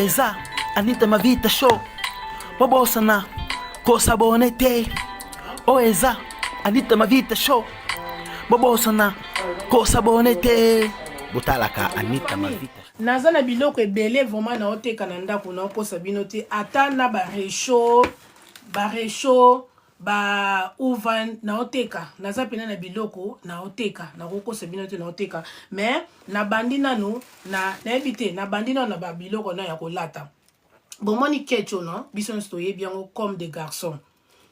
Eza Anita Mavita Show. Bobosana kosabone te. Oyo eza Anita Mavita Show. Bobosana kosabone te. Botalaka Anita Mavita. Naza na biloko ebele vraiment naoteka na ndako, naokosa bino te, ata na ba rechaud, ba rechaud, ba oven naoteka. Naza mpena na biloko naoteka, nakokosa bino te, naoteka. Mais nabandi nanu na nayebi te, nabandi nanu na babiloko na ya kolata. Bomoni ketch ono, biso nyonso toyebi yango comme des garçons,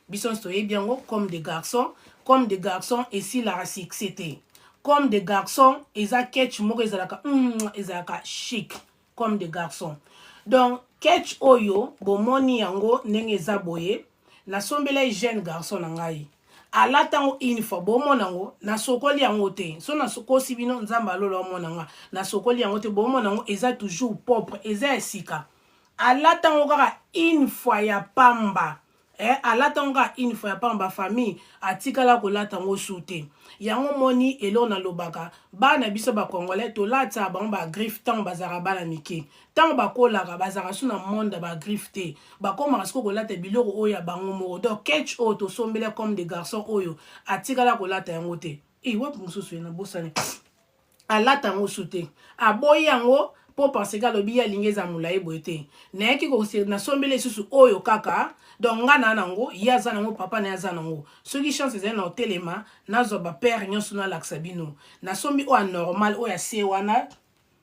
biso nyonso toyebi yango comme des garçons. Comme des garçons esilaka succès te. Comme des garçons eza ketch moko ezalaka ezalaka chic. Comme des garçons, donc ketch oyo bomoni yango ndenge eza boye, nasombela ye jeune garçon na ngai, alata yango une fois. Bomona yango, nasokoli yango te. So nakosi bino, Nzambe alola omona nga, nasokoli yango te. Bomona yango eza toujours propre, eza ya sika. Alata yango kaka une fois ya pamba. Alata yango kaka une fois ya pamba, famille, atikala kolata yango su te. Yango moni eloko nalobaka, bana biso bacongolais tolataka bango bagriffe ntango bazalaka bana mike. Ntango bakolaka, bazalaka su na monde ya bagriffe te, bakomaka sikoyo kolata biloko oyo ya bango moko. Donc ketch oyo tosombela comme des garçons oyo, atikala kolata yango te. E wapi mosusu ye nabosani, alata yango su te, aboyi yango mpo parce que alobi ye alingi eza molai boye te. Nayaki nasombeli lisusu oyo kaka. Donc nga na nango, ye aza nango, papa na ye aza nango. Soki chance ezali na kotelema, nazwa bapaire nyonso nalakisa bino. Nasombi oyo ya normal, oyo ya se wana,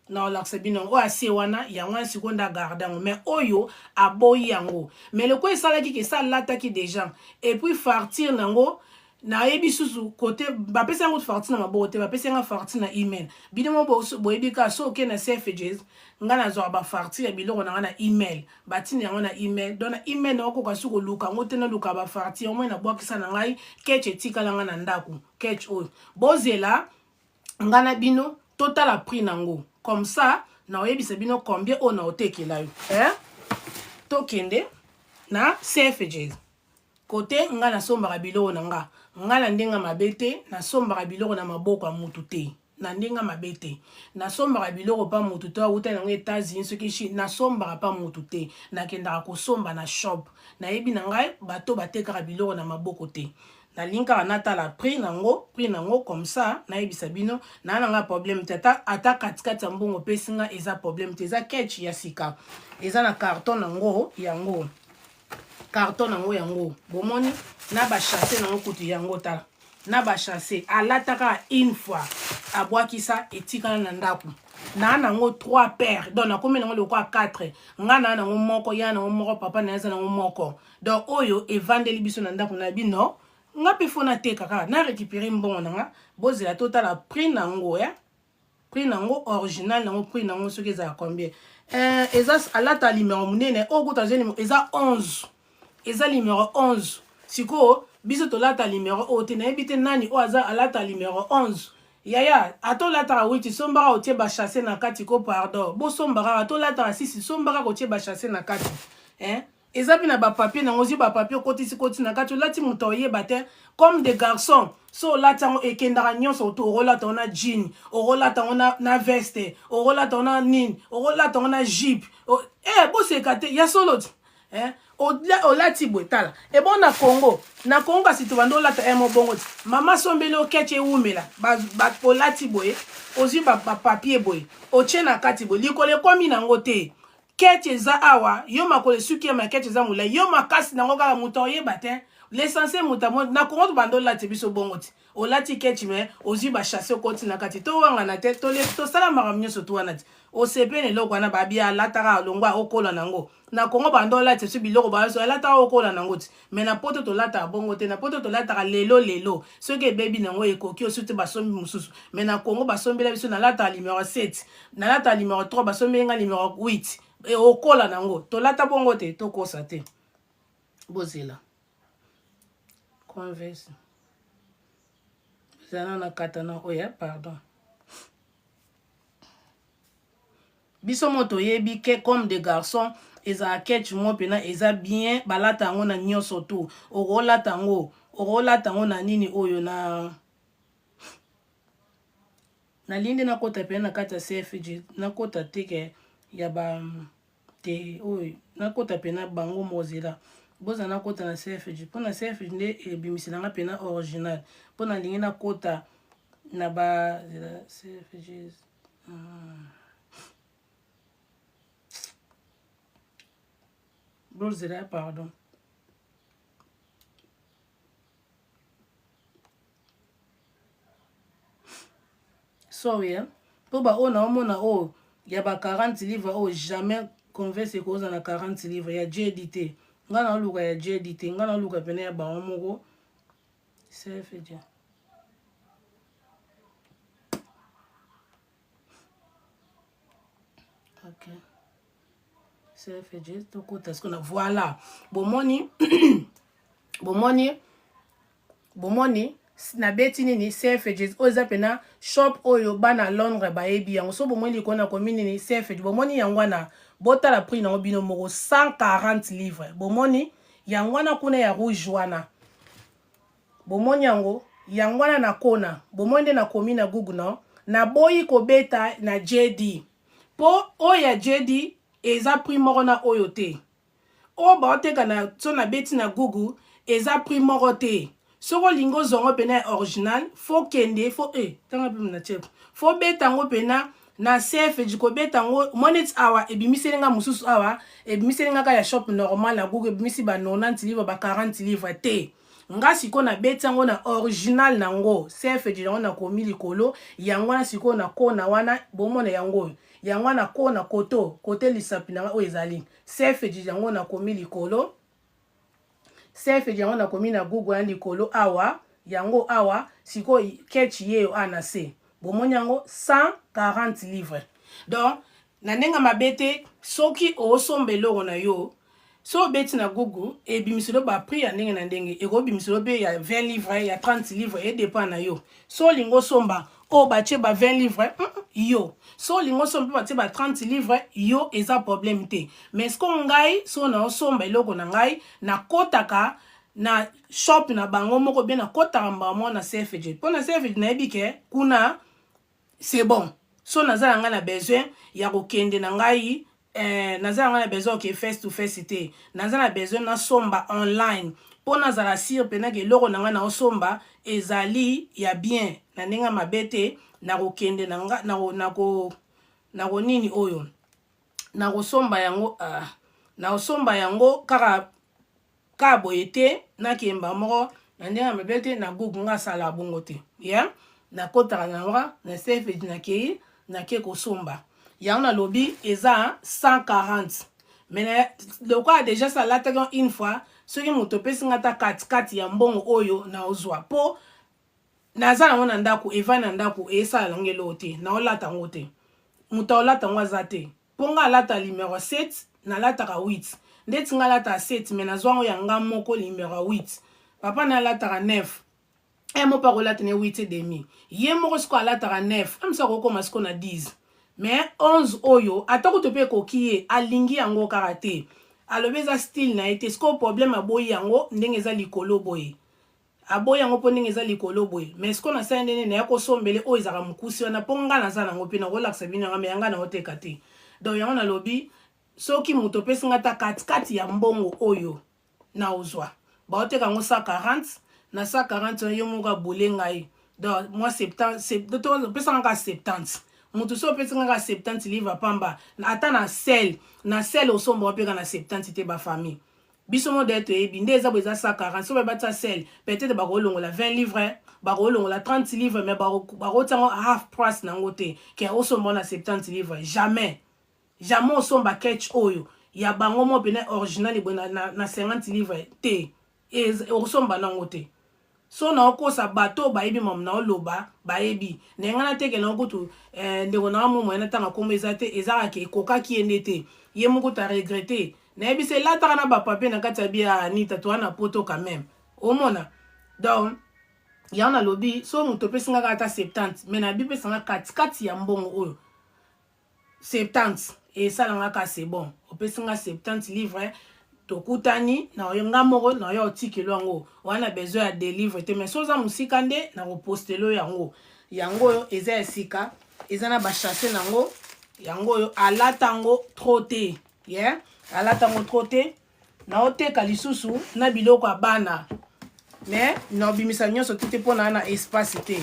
naolakisa bino oyo asie wana. Yango wana sikoyo nde agarde yango, mais oyo aboyi yango. Mais lokola esalaki ke esa alataki déjà, et puis fartir nango nayebi susu kote bapesi yango farti na maboko te, bapesi yanga farti na email. Bino mo boyebi kaka so oke na Selfridges, nga nazwaka bafarti ya biloko na nga na email, batinda yango na email. Donc na email naokoka su koluka yango te, naluka bafarti yango moi nabwakisa na ngai. Ketch etikala nga na ndako, ketch oyo. Bozela nga na bino totala prix nango, comme ça naoyebisa bino combien oyo naotekela yo, eh? Tokende na Selfridges kote nga nasombaka biloko na nga. Nga na ndenge mabe te, nasombaka biloko na maboko ya mutu te. Na ndenge mabe te, nasombaka biloko pa mutu te awuta nango États-Unis soki Chine, nasombaka pa mutu te. Nakendaka kosomba na shop, nayebi na ngai bato batekaka biloko na maboko te. Nalingi kaka natala prix nango, prix nango, comme ça nayebisa bino. Naa na ngai problème te, ata, ata katikati ya mbongo opesi nga eza problème te. Eza ketch ya sika, eza na carton nango, yango carton nango yango bomoni na bachasse nango kutu yango. Tala na bachasse, alata kaka une fois, abwakisa, etikala na ndako. Naa nango 3 paires, donc nakomi nango lokola 4. Nga naa nango moko, ya nango moko, papa na ye aza nango moko. Donc oyo evandeli biso na ndako na bino, nga mpe fo nateka kaka na récupérer mbongo na nga. Bozela totala prix nango ya prix nango original nango, prix nango soki ezala combien. Eza alata numéro monene oyo kuta azwi numéro eza 11, eza numéro 11. Sikoyo biso tolata numéro oyo te, nayebi te nani oyo aza alata numéro 11. Yaya, ata olataka 8, sombaka otie bachasse na kati ko. Pardon, bosomba kaka. Ata olataka 6, somba kaka otie bachasse na kati, eh? Eza mpe na bapapier nango, ozwi bapapier, okotisi koti na kati, olati, moto oyeba te. Comme des garçons, so olati yango, ekendaka nyonso. To okolata yango na jean, okolata yango na veste, okolata yango na nini, okolata yango na jupe. Boseka te, ya solo ti, eh? Olati boye, tala ebo na Congo, na Congo kasi tobanda olata e mobongo ti mama asombeli oketch ewumela. Olati boye, ozwi bapapier boye, otie na kati boye, likolo ekomi nango te. Ketch eza awa, yo makolo esuki ya maketch eza molai, yo makasi nango kaka, moto oyeba te. L'essentiel moto na Kongo tobanda olati biso bongo ti olati ketch, mais ozwi bachasse, okoti na kati. Towangana te, tosala makambo nyonso tu wana ti osepeli eloko wana. Babi alataka alongwa, okola nango. Na Kongo banda olati biso biloko baso alataka, okola nango ti. Mais na Poto tolataka bongo te. Na Poto tolataka lelo lelo, soki ebebi nango ekoki osu te, basombi mosusu. Mais na Kongo basombela biso, nalataka numéro 7, nalataka numéro 3, basombeli nga numéro 8, e okola nango. Tolata bongo te, tokosa te. Bozela Converse ezala na kata na oyo, pardon. Biso mo toyebi ke comme des garçons ezala ketch mo mpena eza bien, balata yango na nyonso tu. Okolata yango, okolata yango na nini oyo na nalingi nde nakota pene na kati ya Selfridges, nakota te ke ya ba. Te oyo nakota pena bango moko zela boza nakota na cfg mpo na cfg nde ebimisela nga pena original mpo nalingi nakota na ba zela cfg Bozela pardon. Sorry hein. Po ba oyo naomona oyo ya ba 40 livres oyo jamais converse ekozala na 40 livres ya JD te. Nga naoluka ya JD te, nga naoluka pene ya bango moko. CFG. Ok. CFG tokota sikoyo na voilà. Bomoni bomoni bomoni nabeti nini CFG oyo eza pena shop oyo bana Londres bayebi yango so bomoni likolo nakomi nini CFG bomoni yango wana botala prix nango bino moko 140 livres bomoni yango wana kuna ya rouge wana bomoni yango yango wana na kona bomoni nde nakomi na Google no naboyi kobeta na JD po oyo ya JD eza prix moko na oyo te oyo baoteka na so nabeti na Google eza prix moko te soki olingi ozwa yango mpena ya original fo kende fo e eh, tanga mpe na check fo beta yango mpena na cfg kobeta yango moneti awa ebimiseli nga mosusu awa ebimiseli nga kaka ya shop normal na Google ebimisi ba 90 livre ba 40 livre te nga sikoyo nabeti yango na original nango cfg yango nakomi likolo yango wana sikoyo na kona wana bomona yango oyo yango wana kona koto kote lisapi na nga oyo ezali cfg yango nakomi likolo cfg yango nakomi na google ya likolo awa yango awa sikoyo ketch yeyo a na se bomoni yango 140 livres donc Na ndenge mabe te soki osomba eloko na yo so obeti na google ebimiselo ba prix ya ndenge na ndenge ekobimiselo mpe ya 20 livre ya 30 livre edepend na yo so olingi osomba oyo batie ba 20 livre yo so olingi osomba mpe batie ba 30 livre yo eza problème te mais siko ngai so naosomba eloko na ngai nakotaka na shop na bango moko bien nakotaka mbala moko na cfg mpo na cfg nayebi ke kuna c'est bon so naza na ngai na besoin ya kokende na ngai eh, naza na ngai na besoin oke face to face te naza na besoin nasomba online mpo nazala sire mpenake eloko na ngai naosomba ezali ya bien na ndenge ya mabe te nakokende na nga nako nako nako nini oyo nakosomba yango ah, nakosomba yango kaka Ka boye te nakemba moko na ndenge ya mabe te na google nga asala bongo te ya nakotaka na nga na safage nakei nake kosomba yango nalobi eza 140 mais lokola deja sa alataki une fois soki moto opesi nga ata katikati ya mbongo oyo naozwa mpo naza nango na ndako evandi na ndako esala nango eloko te naolata yango te moto aolata yango aza te Po nga alata numero 7 nalataka 8 ndeti nga alataka 7 mais nazwa yango ya nga moko numero 8 papa na alataka 9 ye moko akolata ne 8 et demi ye moko sikoyo alataka 9 amisa akokoma sikoyo na 10 mais 11 oyo ata kutu mpe ekoki ye alingi yango kaka te alobi eza style na ye te sikoyo problème aboyi yango ndenge eza likolo boye Aboyi yango po ndenge eza likolo boye mais sikoyo nasali ndenge nini naya kosombele oyo ezalaka mokuse wana po nga naza nango pe nakolakisa bino yanga mais yanga naoteka te donc yango nalobi soki moto opesi nga ata katikati ya mbongo oyo naozwa baoteka yango 140 na 140 wana yo moko abule ngai donc mwa 70 opesa nga kaka 70 moto so opesi nga kaka 70 livre pamba ata na sel na sel osomba mpe kaka na 70 te bafamille Biso moko d'ailleurs toyebi nde eza boye eza 140 soki batia sel peut-être bakolongola 20 livres bakolongola 30 livres mais bakotia yango half price na yango te ke osomba na 70 livres jamais jamais osomba ketch oyo ya bango moko pene original boye na, na, na 50 livres te okosomba nango te So na okosa bato oyo bayebi mamu na oloba bayebi na ngai nateke na kutu eh, ndeko na nga moyen natanga kombo eza te eza kaka ekokaki ye nde te ye moko ta regrette nayebi se elataka na bapapier na kati ya bia Anita toa na poto quand même omona donc yango nalobi so moto opesi nga kaka ata 70 mais nabi pesa nga katikati ya mbongo oyo 70 esala nga ka c'est bon opesi nga 70 livre tokutani na yo nga moko na yo otikelo yango wana besoin ya delivre te mais so oza mosika nde na kopostelo yango yango oyo eza ya sika eza na bachasse nango yango oyo alata yango trop te. Yeah, alata yango trop te. Naoteka lisusu na biloko ya bana. Mais naobimisa nyonso te te mpo na na espace te.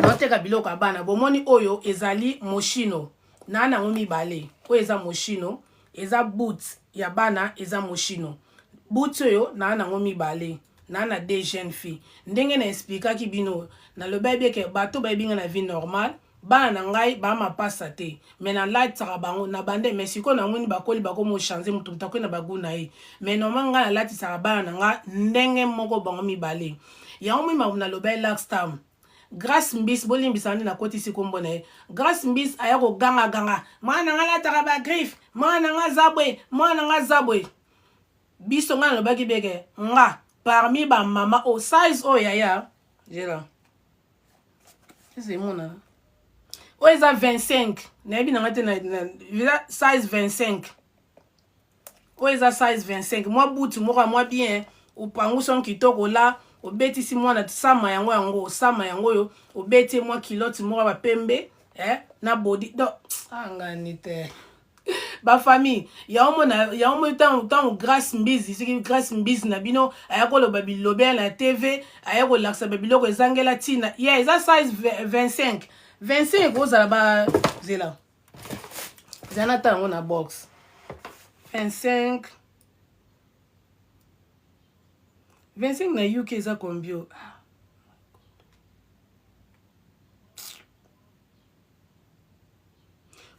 Naoteka biloko ya bana. Bomoni oyo ezali moshino. Na nango mibale. Oyo eza moshino, eza boot ya bana eza moshino. Boot oyo na nango mibale. Na na deux jeunes filles. Ndenge na explikaki bino, nalobaki bien ke bato bayebi nga na vie normale. Bana na ngai ba mapasa te mais na latisaka bango na bande mais sikoyo na moni bakoli bakomi o changer mutu mutu akoyi na ba gout na ye mais normal ngai na latisaka bana na nga ndenge moko bango mibale yango moi makambo na lobaki last time Grace Mbis bolimbisa nde nakotisi kombo na ye Grace Mbis aya koganga ganga mwana na ngai alataka ba griffe mwana na ngai aza boye mwana na ngai aza boye biso ngai nalobaki beke nga parmi ba mama o size oyo yaya jela eza emonana oyo eza 25 nayebi na ngai te eza size 25 oyo eza size 25 mwa butu moko ya mwa bien opangusi yango kitoko la obetisi mwana sama yango yango osama yango oyo obeti ye mwa kilote moko ya bapembe eh, na body donc angani ah, te ba famille yango mona yango mona ntango ntango grace mbizi soki grace mbizi na bino aya koloba bilobela na tv aya kolakisa ba biloko ezangela ntina ye eza size 25 25 ekozala ba zela zela na ntango na box 25 25 na uk eza combien ah.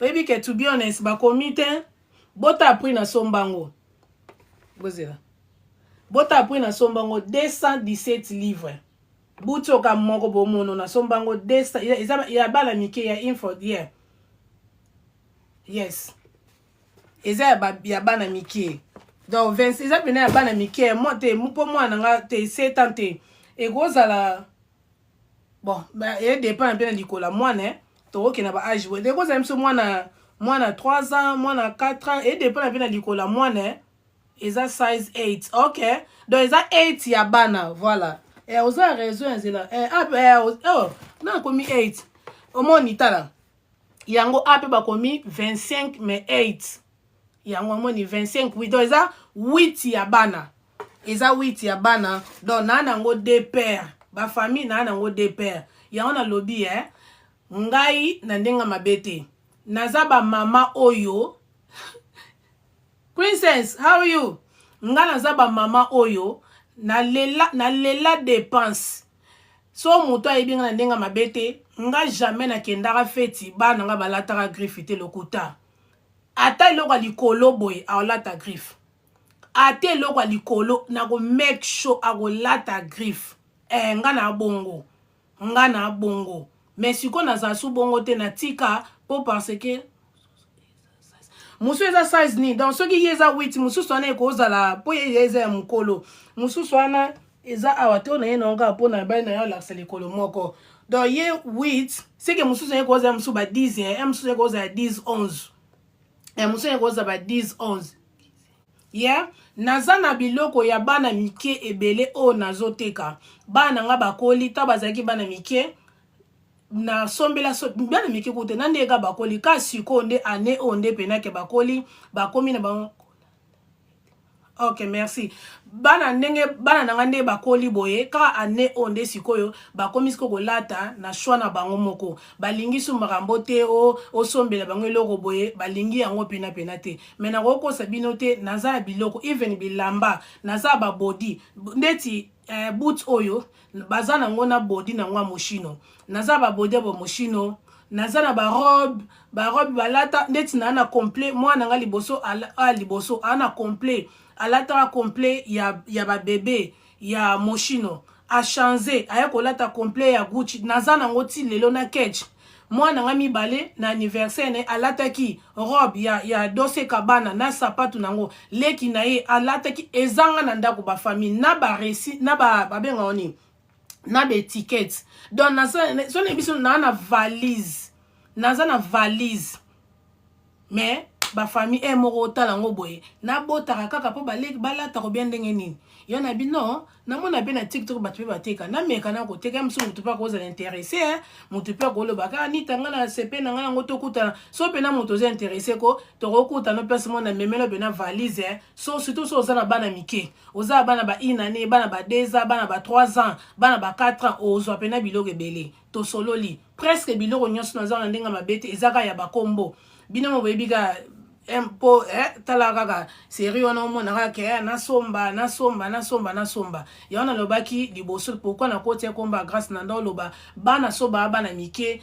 Oyebi ke to be honest bakomi te bota prix na somba ngo bozela bota prix na somba ngo 217 livres buti oka moko bomono na somba ngo 200 eza ya bana mike ya info yeah yes eza ya, ba, ya bana mike donc 20 eza pena ya bana mike mo te mpo mwana nga te 7 ans te ekozala bon e dépend mpe na likolo ya mwana eh. tokokende na ba age boye ekozala biso mwana mwana 3 ans mwana 4 ans e dépend mpe na likolo ya mwana eh. eza size 8 ok donc eza 8 ya bana voilà eh, oza raison ya nzela eh, ah, eh, oh, nakomi 8 omoni tala yango a mpe bakomi 25 mais 8 yango omoni 25 8 donc eza 8 ya bana eza 8 ya bana donc naa nango deux paires ba famille naa nango deux paires yango nalobi eh ngai na ndenge mabe te naza ba mama oyo princess how are you ngai naza ba mama oyo nalela nalela dépense so moto ayebi ngai na ndenge mabe te nga jamais nakendaka feti bana nga balataka griffe te lokuta ata eloko ya likolo boye aolata griffe ata eloko ya likolo nako make sure akolata griffe eh, nga na bongo nga na bongo mais sikoyo nazala su bongo te natika mpo parce que mosusu eza size nini donc soki ye eza 8 mosusu wana ekozala mpo ye eza ya mokolo mosusu wana eza awa te oyo na ye nango kaka mpo na bali na ye olakisa likolo moko donc ye 8 seke mosusu ye kozala mosusu ba 10 ya mosusu ye kozala 10 11 ya mosusu ye kozala ba 10 11 yeah naza na biloko ya bana mike ebele oyo nazoteka bana na nga bakoli ntango bazalaki bana mike nasombela so, bana mike kutu te na ndenge kaka bakoli ka sikoyo nde ane oyo nde penake bakoli bakomi na bango ok merci bana ndenge bana na ngai nde bakoli boye kaka ane oyo nde sikoyo bakomi sikoyo kolata na choix na bango moko balingi su makambo te o osombela bango eloko boye balingi yango pena pena te me nakokosa bino te naza ya biloko even bilamba naza babodi ndeti eh, boot oyo baza nango na body nango ya moshino naza ba body ya bamoshino naza na barobe barobe balata ndeti naa na complet mwana nga liboso a liboso aa na complet alataka complet ya, ya babebe ya moshino achange aya kolata complet ya gucci naza nango ti lelo na ketch mwana nga mibale na anniversaire na ye alataki robe ya, ya dose kabana na sapatu nango leki na ye alataki ezanga na ndako bafamille na baresi na babengaka nini na baetikete donc naza so na biso naa na valise naza na valise mais Ba famille e moko otala yango boye, nabotaka kaka mpo baleki balata kobia ndenge nini. Yo na bino namona mpe na TikTok bato mpe bateka, nameka na koteka ya mosusu. Motu mpe akozala intéressé, motu mpe akoloba kaka nita ngai na sepe na ngai yango. Tokutana so mpena moto oza intéressé ko, tokokutana place mo na memelo mpena valise. So surtout so oza na bana mike, oza na bana ba une année, bana ba 2 ans, bana ba 3 ans, bana ba 4 ans, ozwa mpena biloko ebele. Tosololi presque biloko nyonso. Naza na ndenge mabe te, eza kaka ya bakombo. Bino mo boyebi kaka mpo tala kaka série wana, omona kaka ke nasomba, nasomba, nasomba, nasomba. Yango nalobaki liboso, pourquoi nakoti ekomba Grâce na nda oloba bana so baa bana mike,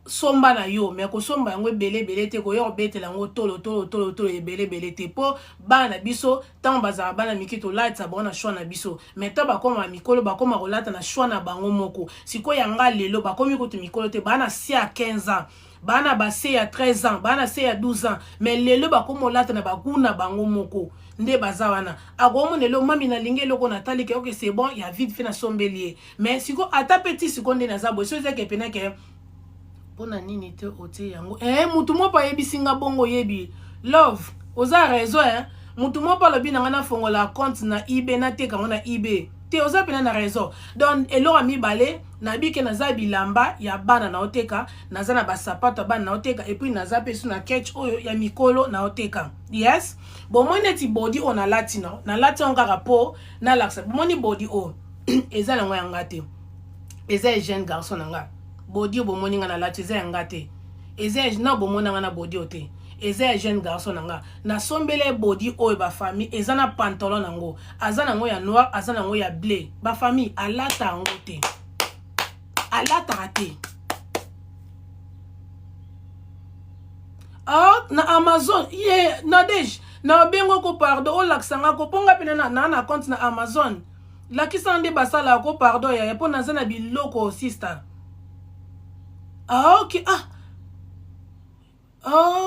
somba na yo, me kosomba yango ebele ebele te, koya kobetela yango tolo tolo tolo tolo ebele ebele te. Mpo bana na biso, ntango bazala bana mike, tolatisa bango na choix na biso, mais ntango bakóma mikolo, bakóma kolata na choix na bango moko. Sikoyo yanga lelo bakomi kutu mikolo te, baa na se ya 15 ans, bana base ya 13 ans, bana se ya 12 ans, mais lelo bakóma olata na bagoût na bango moko. Nde baza wana, akomona elo mami nalingi eloko, natali ke ok, c'est bon, ya vite fait nasombeli ye. Mais siko ata mpe ti siko nde naza boye, so ezake pena ke mpona nini te otie yango. Mutu moko ayebisi nga bongo, oyebi love, oza raison. Mutu moko alobi na nga nafongola compte na eBay, nateka yango na eBay te. Oza mpena na raison. Donc eloko ya mibale, nayebi ke naza bilamba ya bana naoteka, naza na basapato ya bana naoteka, et puis naza mpe so na ketch oyo ya mikolo naoteka. Yes, bomoni neti body oyo nalati, no nalati yango kaka mpo nalakisa. Bomoni body oyo eza nango yanga te, eza ya jeune garçon na nga. Body oyo bomoni nga nalati eza yanga te, eza na bomoni nga na body oyo te, eza ya jeune garçon na nga. Nasombeli ye body oyo, bafamille, eza na pantalon nango, aza nango ya noir, aza nango ya bleu. Bafamille, alata yango te, alataka te. Ah, na Amazon ye Nadege na obengo ko pardon, olakisa nga ko mpo nga mpena na na compte na Amazon. Lakisa nde basalaka ko, pardon yaya, mpo naza na biloko, sister. Ah ok, ah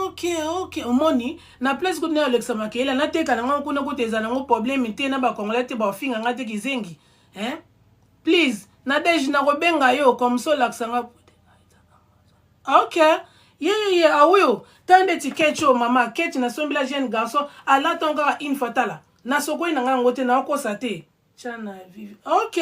ok, omoni na place kutu nayo olekisa makeyela, nateka nango kuna kutu eza nango problème te na bacongolais te, baofinga nga te kizengi, hein. Please Nadege, nakobenga yo comme ça olakisa nga. Ok, ye awiyo tala ndeti ketch oyo, mama ketch nasombela jeune garçon, alata ngo kaka une fois. Tala, nasokoli na ngai yango te, naokosa te. Tya na vive. Ok,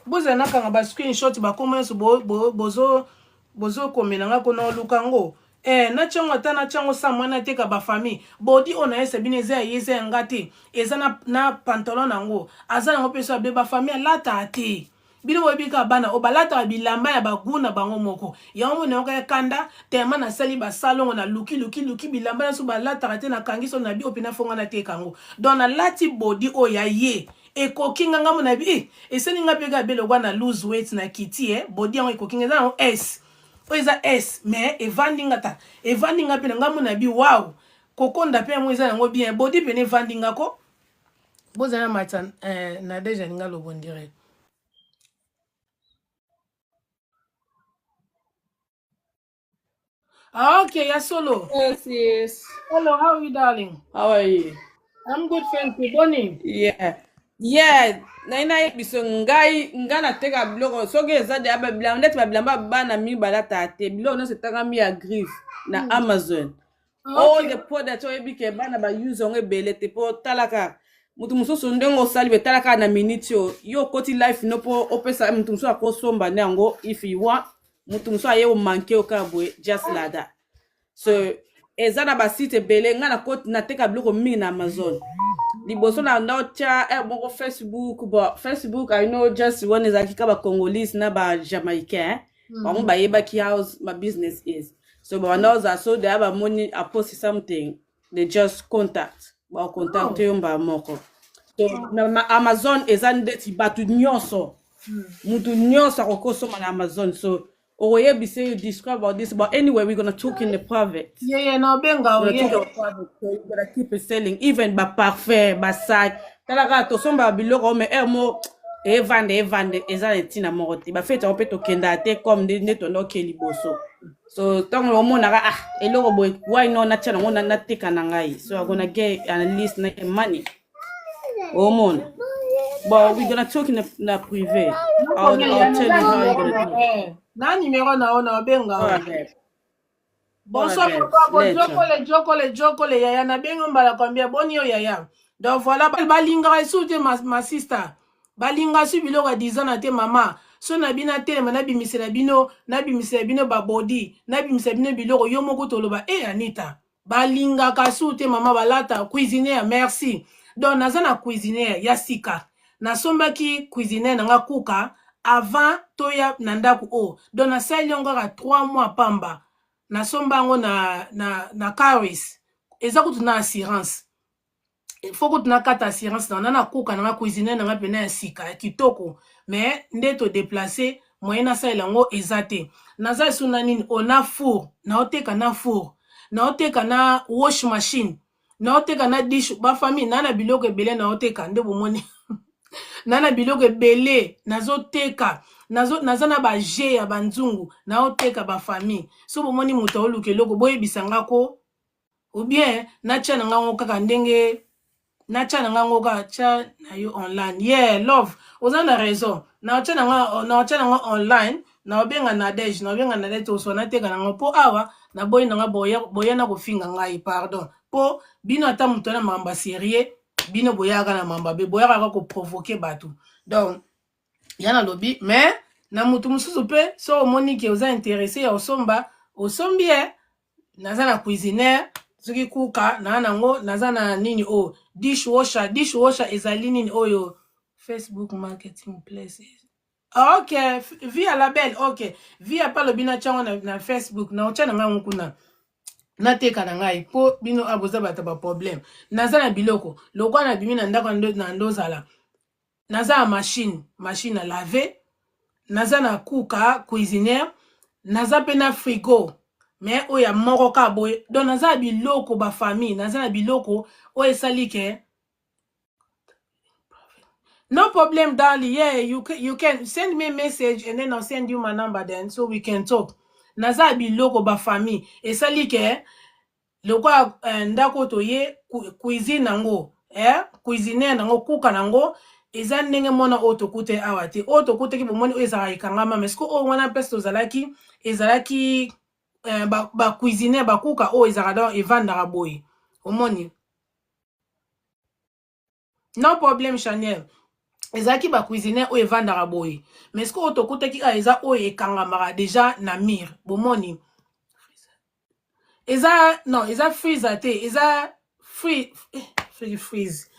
bozala nakanga ba screenshot, bakoma nyonso bozokomela nga kona oluka yango. Natyango ata natyango sa mwana ateka. Bafamille, body oyo nayesa bino eza ya ye, eza ya nga te, eza na pantalon nango, aza nango mpe so abe. Bafamille, alataka te. Bino boyebi kaka bana oyo balataka bilamba ya bagoût na bango moko. Yango mona yoka ya kanda tema, nasali basalongo, naluki luki luki bilamba nyonso balataka te, nakangi so na bi oyo mpena fonga nateka yango. Donc nalati body oyo ya ye, ekoki nga. Ngambo na bi esali nga mpe kaka be lokwa na lose weight na kiti. Body yango ekoki nga, eza yango S, oyo eza S, mais evandi nga ta, evandi nga mpe na ngambo na bi. Wow, kokonda mpe yango eza yango bien, body pene evandi nga ko. Bozala matisa Nadege alinga lobo ndire. Ah, okay, ya solo. Yes. Hello, how are you, darling? How are you? I'm good, thank you. Boni? Yeah. Nai nayebi so ngai ngai nateka biloko soki eza deya babilamba ndeti babilamba bana mingi balataka te, biloko nyonso etangami ya griffe na Amazon. All the products oyebi ke bana bause yango ebele te, mpo talaka moto mosusu ndenge osali boye, tala kaka na minute oyo yo okoti life no mpo opesa moto mosusu akosomba nde yango. If you want, moto mosusu aye omanke yo kaka boye, just like that. So eza na basite ebele. Ngai nakoti nateka biloko mingi na Amazon. Liboso na nda otya aire moko Facebook. Bon, Facebook, I know just wana ezalaki kaka bacongolese na bajamaïcain, bango bayebaki how my business is, so banda ozala so deya bamoni I post something, they just contact, bacontacte yo mbala moko. So na Amazon eza ndeti bato nyonso, mutu nyonso akoki kosomba na Amazon. So okoyebisa you describe about this, but anyway, we're gonna talk in the private. Yeah, na obenga. We're gonna talk in private. So we're gonna keep it selling, even baparfum, basac. Tala kaka tosomba biloko oyo, mais heure mo evande evande eza na ntina moko te. Bafete yango mpe tokendaka te comme nde tonda oke liboso. So ntango omonaka, ah, eloko boye, why no natia nango nateka na ngai? So I'm gonna get at least na money, omona. But we're gonna talk in the, na privé. I'll tell you how you're gonna do it. Na numéro na yo, na obenga. All right, babe. Bonsoir papa, bojokole jokole jokole yaya nabengi mbala kwambia boni yo yaya. Donc voilà balingaka esusu te ma, ma sister. Balinga su biloko ya 10 ans na te mama. So na bino atelema nabimisela bino nabimisela bino babodi nabimisela bino biloko yo moko toloba e eh, Anita. Balingaka su te mama balata cuisinière merci. Donc naza na cuisinière ya sika. Nasombaki cuisinière na nga kuka avant toya na ndako oyo. Donc nasali yango kaka 3 mois pamba. Nasomba yango na, na, na Caris. Eza kutu na assurance. Faut kutu nakata assurance na nga na kuka na nga cuisinière na nga pena ya sika ya kitoko. Mais nde to déplacer moyen nasalela yango eza te. Naza lisusu na nini oyo na four, naoteka na four, naoteka na wash machine, naoteka na dish ba famille na na biloko ebele naoteka nde bomoni na na biloko ebele nazoteka nazo, naza na ba jeu ya banzungu naoteka ba famille so bomoni moto aoluka eloko boyebisa nga ko ou bien natya na ngango kaka ndenge natya na ngango kaka tya na yo online yeah love oza na raison naotya na nga naotya na nga online naobenga Nadege naobenga Nadege toswa nateka na ngo mpo awa naboyi na nga boya, boya na kofinga ngai pardon mpo bino ata moto na makambo ya sérieux bino boyaka na makambo mabe boyaka kaka koprovoke bato donc ya nalobi mais na moto mosusu mpe so omoni ke oza intéressé ya osomba osombi ye naza na cuisinière soki kuka naa nango naza na nini oyo dishwasher dishwasher ezali nini oyo Facebook marketing place ok via label ok via pa lobi na tiango na, na Facebook na otya na ngai yango kuna nateka na ngai mpo bino awa boza bato ya baproblème naza na biloko lokola nabimi na ndako na ndozala naza na machine machine à laver naza na kuka cuisinière naza mpe na frigo mais oyo ya moko kaka boye donc naza na biloko bafamille naza na biloko oyo esali ke No problem, darling. Yeah, you can send me a message and then I'll send you my number then so we can talk. Naza biloko ba famille. Esali ke lokola eh, ndako toye cuisine nango eh, cuisinière nango kuka nango eza ndenge mona oyo tokute awa te oyo tokutaki bomoni oyo ezalaka ekangama mais siko oyo wana place tozalaki ezalaki eh, ba cuisinière bakuka oyo ezalaka donc evandaka boye omoni. No problème Chanel. Ezalaki ba cuisinière oyo evandaka boye. Mais ce oyo tokutaki awa eza oyo ekangamaka déjà na mur. Bomoni. Eza non, eza freezer te, eza free eh, free freeze.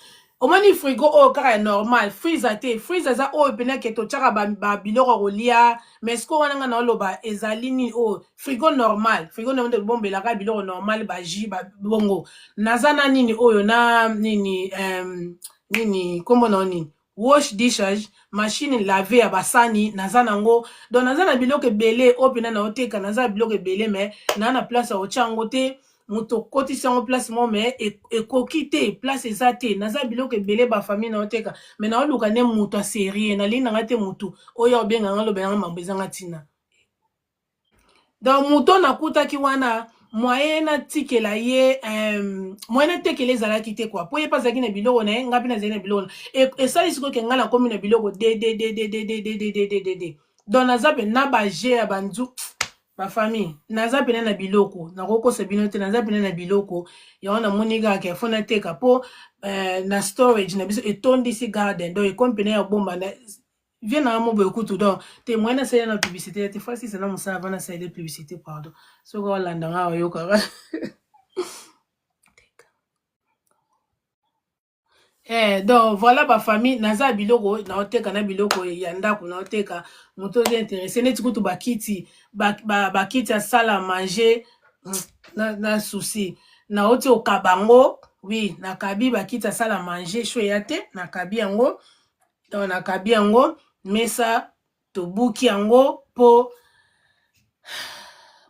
Omoni frigo oyo kaka ya normal, freezer te. Freezer eza oyo pena ke totiaka ba, ba biloko ya kolia, mais ce wana nga naoloba ezali nini oyo frigo normal. Frigo normal bombelaka biloko normal ba jus ba bongo. Naza na nini oyo na nini nini kombo na nini wash dishes machine lave ya basani naza nango donc naza na biloko ebele oyo mpena naoteka naza na biloko ebele mais naa na place ya kotya yango te moto okotisi yango place moko mais ekoki te place eza te naza biloko ebele bafamille naoteka mais naoluka nde moto ya sérieux nalingi nanga te motu oyo obenga nga loba yanga mambo ezanga ntina donc moto nakutaki wana moyen natikela ye moyen natekela ezalaki te kua po ye mpe azalaki na biloko na ye ngai mpe nazali na biloko esali sikoyo ke ngai nakomi na biloko d d d d d d d d d d d d donc naza mpe na baje ya banzu bafamille naza mpena na biloko nakokosa bino te naza mpena na biloko yango namoni kaka ke fo nateka mpo na storage na biso etondisi garden donc ekomi mpena ya bomba vie na mo boye kutu donc te moyen nasali na publicité te fois sisa na mosala va nasaleli publicité pardon soki olanda nga oyokaka Eh, donc voilà bafamille naza biloko naoteka na biloko ya ndako naoteka moto oza intéressé neti kutu bakiti bakiti ba, ba ya salle à manger na, na souci naoti okaba yango oui nakabi bakiti ya salle à manger sho eya te nakabi yango donc nakabi yango mesa tobuki yango mpo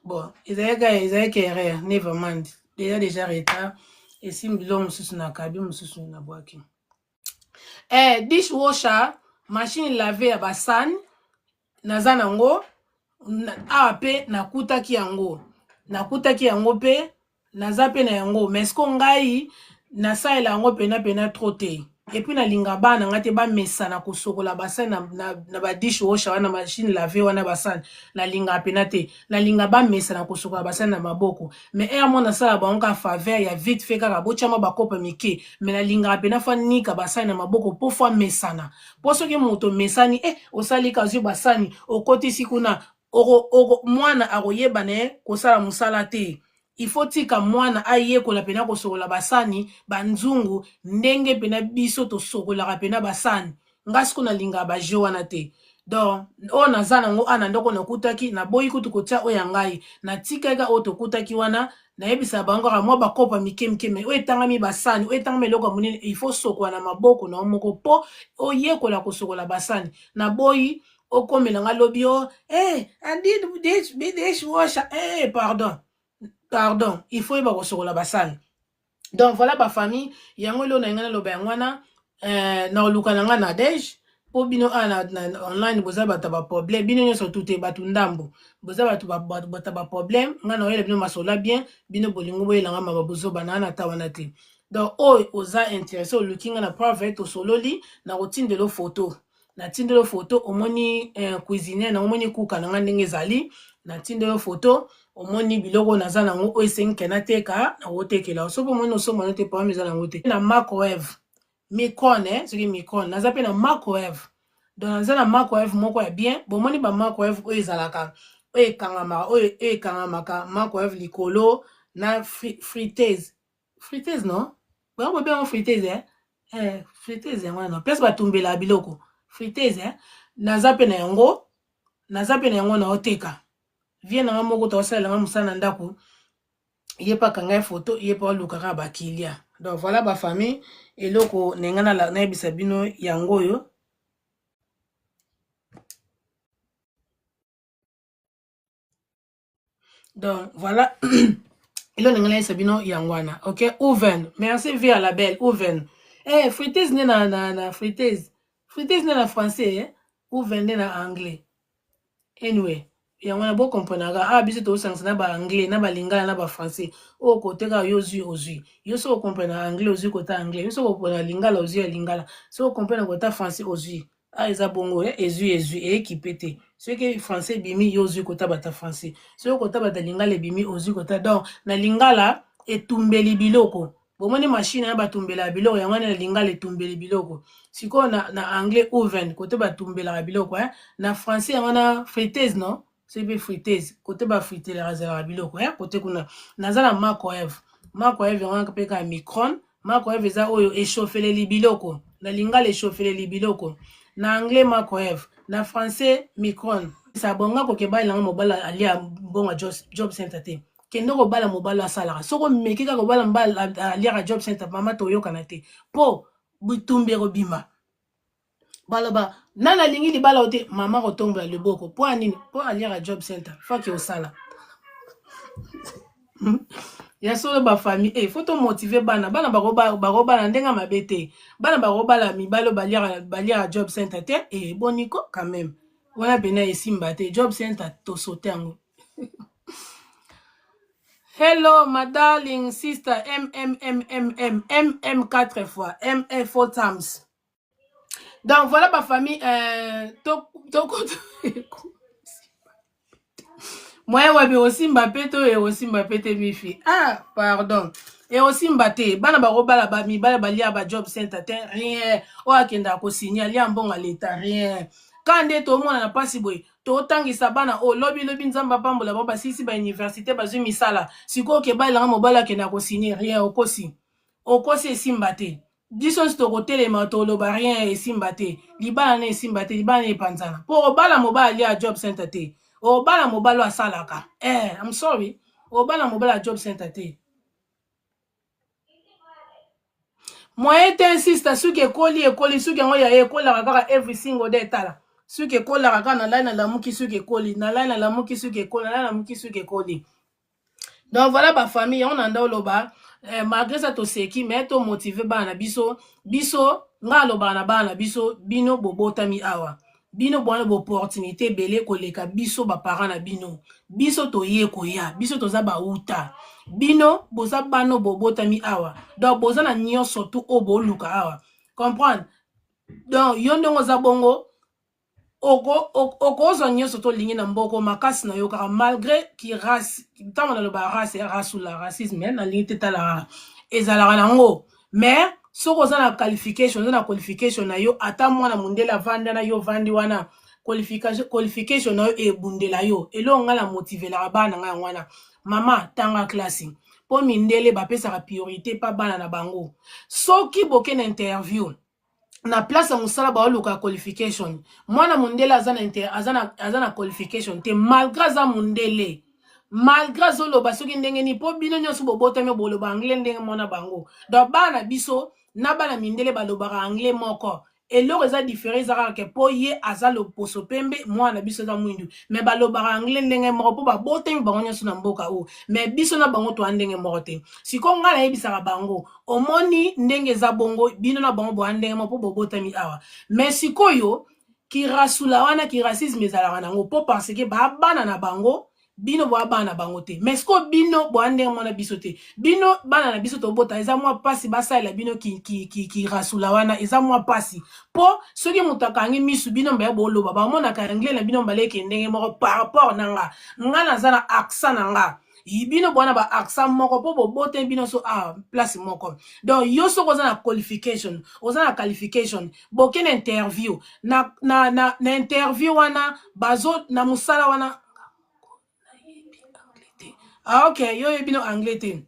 bon ezalaki ezalaki erreur never mind déjà déjà retard esimbi biloko mosusu nakabi mosusu nabwaki eh, dishwasher machine lave ya basani naza nango awa mpe nakutaki yango nakutaki yango mpe naza mpe na yango mais siko ngai nasalela yango pena pena trop te. Et puis nalinga bana na nga te bamesana kosokola basani na, na, na ba dishwasher wana machine laver wana basani nalingaka mpena te nalinga bamesana kosokola basani na maboko mais heure moko nasala bango kaka faveur ya vite fait kaka botya mwa bakopa mike mais nalingaka mpena fa nika basani na maboko mpo fo amesana mpo soki moto omesani eh, osali kazwi basani okotisi kuna oko, oko, mwana akoyeba na ye kosala mosala te il faut tika mwana ayekola pena kosokola basani banzungu ndenge pena biso tosokolaka pena basani nga siko nalingaka ba jeu wana te donc oyo naza nango ana ndoko nakutaki naboyi kutu kotia oyo ya ngai natikaki oyo tokutaki wana nayebisaka bango kaka mwa bakopa mike mike me oyo etangami basani oyo etangami eloko ya monene il faut sokola na maboko na yo moko mpo oyekola kosokola basani naboyi okomela nga lobi o eh, dishwasher eh, pardon pardon il faut yeba kosokola basani donc voilà bafamille yango eloko na ngai naloba yango wana eh, naoluka na ngai na dege mpo bino awa na, na, online boza bato ya baproblème bino nyonso tu te bato ndambo boza bato bato ya baproblème ngai naoyela bino masolo bien bino bolingo boyela ngai mama bozoba na na ta wana te donc oyo oza intéressé oluki ngai na private osololi nakotindela photo natindeli yo photo omoni eh, cuisinière na omoni kuka na ngai ndenge ezali natindeli yo photo omoni biloko naza nango oyo esengi ke nateka nakotekela soki omoni osomba no te problème eza nango te na microwave micron eh, soki micron naza mpe na microwave donc naza na microwave moko ya bien bomoni ba microwave oyo ezalaka oyo ekangamaka oyo ekangamaka microwave likolo na friteuse friteuse non bango bobenga friteuse eh? Eh, friteuse yango wana place batumbela biloko friteuse eh? Naza mpe na yango naza mpe na yango naoteka vie na nga moko tosalela nga mosala na ndako ye mpe akanga ye foto ye mpe aluka kaka bakilia donc voilà bafamille eloko na ngai nayebisa bino yango oyo. Donc voilà eloko na ngai nayebisa bino yango wana. Ok, oven merci vie à la belle oven eh, friteuse nde na, na, na friteuse friteuse nde na français eh? Oven nde na anglais. Anyway yango wana bokomprenaka awa biso tozosangisa na baanglais na balingala na bafrançais oyo kote kaka yo ozwi ozwi yo soki okomprena anglais ozwi kota anglais yo soki okomprena lingala ozwi ya lingala soki okomprena kota français ozwi ah eza bongo eh, ezwi ezwi eyekipe te soki français ebimi yo ozwi kota bata français soki kota bata lingala ebimi ozwi kota donc na lingala etumbeli biloko bomoni machine ya batumbelaka biloko yango wana na lingala etumbeli biloko sikoyo na, na anglais oven kote batumbelaka biloko eh? Na français yango wana friteuse non soki mpe friteuse kote bafritelaka ezalaka biloko eh? Kote kuna naza na microwave microwave yango wana mpe kaka micron microwave eza oyo echauffeleli biloko na lingala echauffeleli biloko na anglais microwave na français micron sabonga koke balelanga mobali alia mbongo job center te kende kobala mobali asalaka soki omeki kaka kobala mobali aliaka job center mama toyokana te mpo bitumbi ekobima baloba nani alingi libala o te mama kotombola loboko mpo ya nini mpo aliaka job center faki osala ya solo bafamille eh, faut tomotive bana bana bakobala ndenge mabe te bana bakobala mibali oyo baliaka job center te eh, boniko quand même wana pena esimba te job center tosote yango. Hello, my darling sister M M M M M M M 4 fois M M 4 times. Donc voilà ma famille euh, to to moyen wapi osimba pe to ekosimba pe te mifi ah pardon ekosimba te bana bakobala ba mibali balia ba job center te rien oyo akendaka kosigne alia mbongo ya leta rien ka nde tomona na mpasi boye totangisa bana oyo lobi lobi nzambe apambola bango basilisi ba université bazwi misala sikoyo okebalelanga mobali akendaka kosigne rien okosi okosi esimba te biso nyonso tokotelema toloba rien esimba te libala na esimba te libala na epanzana mpo obala mobali alia job center te obala mobali oyo asalaka eh, I'm sorry obala mobali ya job center te moyen te sister suki ekoli ekoli suki yango ya ye ekolaka kaka every single day tala suki ekolaka kaka nalai nalamuki suki ekoli nalai nalamuki suki ekoli nalai nalamuki suki ekoli. Donc voilà bafamille yango na nda oloba eh, malgré ça toseki mais tomotive bana na biso biso ngai alobaka na bana na biso bino bobotami awa bino bwana baopportunité ebele koleka biso baparent na bino biso toye koya biso toza bauta bino boza bano bobotami awa donc boza na nyonso tu oyo boluka awa. Comprendre? Donc yo ndenge oza bongo, okozwa nyonso tolingi na mboko makasi na yo kaka, malgré ki race. Ntango naloba race, rasula, racisme nalingi te, talaka ezalaka nango. Mais soki oza na qualification, oza na qualification na yo, ata mwana mondele avanda na yo, ovandi wana, qualification na yo ebundela yo. Eloko ngai na motivelaka bana na ngai yango wana: mama, tanga klasi, mpo mindele bapesaka priorité mpa bana na bango. Soki boke na interview na place ya mosala, baoluka qualification. Mwana mondele aza na qualification te, malgré aza mondele, malgré azoloba soki ndenge nini, mpo bino nyonso bobotami boloba anglais ndenge mona bango. Donc bana biso na bana mindele balobaka anglais moko. Eloko eza différent eza kaka ke mpo ye aza loposo pembe, mwana biso eza mwindu. Mais balobaka anglais ndenge moko, mpo babotami bango nyonso na mboka oyo. Mais biso na bango toya ndenge moko te. Sikoyo ngai nayebisaka bango: omoni ndenge eza bongo, bino na bango boya ndenge moko mpo bobotami awa. Mais sikoyo kirasula wana, kiracisme ezalaka nango, mpo parce que babana na bango, bino boya bana na bango te. Mais sikoyo bino boya ndenge mwana biso te. Bino bana na biso tobota, eza mwa mpasi basalela bino kirasula wana, eza mwa mpasi, mpo soki moto akangi misu, bino mbaya boloba, bamonaka anglais na bino mbaleke ndenge moko par rapport na nga. Nga naza na accent na nga, bino bwana ba accent moko, mpo bobote bino so a place moko. Donc yo soki oza na qualification, oza na qualification, boke na interview, na interview wana bazo na mosala wana. Ah, ok, yo oyebi no anglais te.